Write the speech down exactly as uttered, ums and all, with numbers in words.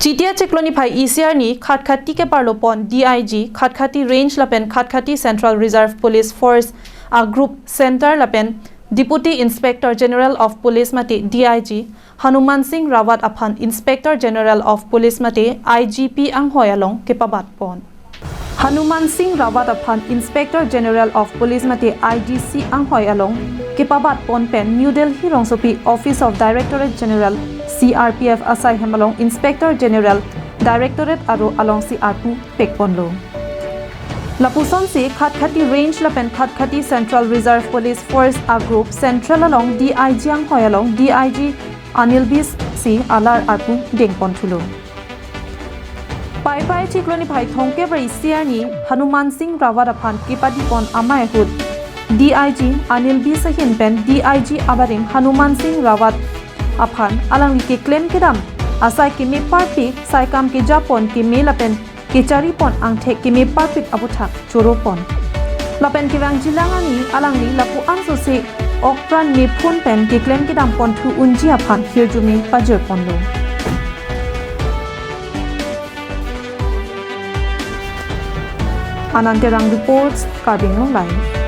Chiti achiklo niphai isi arni Khatkhati keparlo pon D I G, Khatkhati Range lapen Khatkhati Central Reserve Police Force a Group Center lapen Deputy Inspector General of Police mate D I G Hanuman Singh Rawat aphan Inspector General of Police mate I G P anghoi along kepabat pon. Hanuman Singh Rawat aphan Inspector General of Police mate I G C anghoi along kepabat pon pen New Delhi rongsopi Office of Directorate General C R P F asai hem along Inspector General Directorate aro alongsi arpu pek ponlo. Lapusonsi Khatkhati Range lapen Khatkhati Central Reserve Police Force a Group Central along D I G anghoi along D I G Anil Bis si alar arpu deng pon thulo. Paipai chiklo niphai thomkep ra isi arni Hanuman Singh Rawat aphan kepadi pon amei ahut D I G Anil Bis ahin pen D I G abarim Hanuman Singh Rawat aphan alangli keklem kedam asai keme parpik, saikam keja pon keme lapen kechari pon angthek keme parpik aputhak choro pon. Lapen kevangjilang arni alangli lapu-an sose okpran mephun pen keklem kedam pon thu unji aphan hirjume pajir ponlo. Anand Terang reports, Karbi Anglong Live.